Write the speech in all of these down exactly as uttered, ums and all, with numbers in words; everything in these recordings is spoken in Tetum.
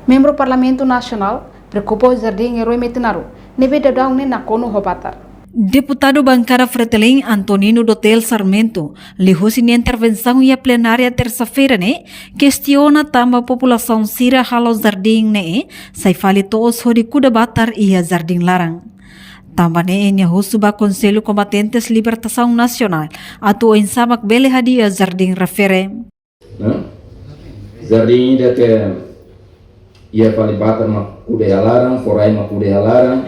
Membru Parlamentu Nasionál preokupa ho jardín iha Rui Metinaro, ne'ebé daudaun ne'e nakonu ho batar. Deputadu Bankada Fretilin, Antonino Dotel Sarmento, liuhusi nia intervensaun iha plenária tersa-feira ne'e, kestiona tanba populasaun sira halo jardín ne'e sai fali to'os hodi kuda batar iha jardín laran. Tanba ne'e nia husu ba Konsellu Kombatentes Libertasaun Nasionál atu oinsá mak bele hadi'a jardín refere. Ne'e? Jardín ida ke iha fali batar mak kuda iha laran, fó rai mak kuda iha laran.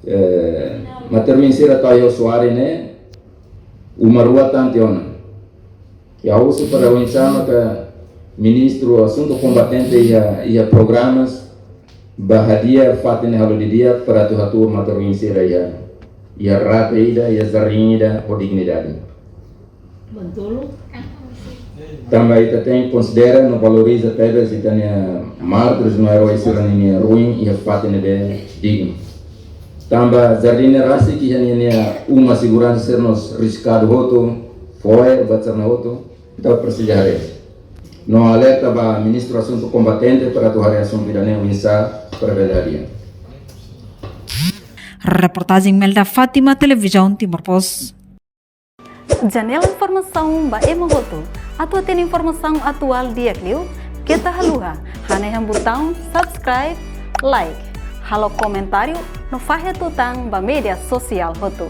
Eh, materu-oin sira tau iha Osuari ne'e, uma rua tan tiha ona. Ha'u husu para oinsá maka Ministru Asuntu Kombatente iha, iha programas ba hadi'a fatin ne'e halo didi'ak para atu hatuur materu-oin sira iha, iha rate ida, iha jardín ida ho dignidade. Tanba ita tenke konsidera no valoriza tebes ita-nia mártires no erói sira-nia ruin iha fatin ne'ebé dignu. Tanba jardín ne'e rasik iha ninia uma seguransa sira mós riskadu hotu, fo'er ba sira-ne'e hotu, entaun presiza haree. No alerta ba Ministru Asuntu Kombatente para atu haree asuntu ida-ne'e oinsá para bele hadi'a. Reportajen Melda Fátima, Televizaun Timor Post. Janela informasaun ba ema hotu. Atu hatene informasaun atuál di'ak liu, keta haluha hanehan butaun subscribe, like, halo komentáriu no fahe tutan ba média sosiál hotu.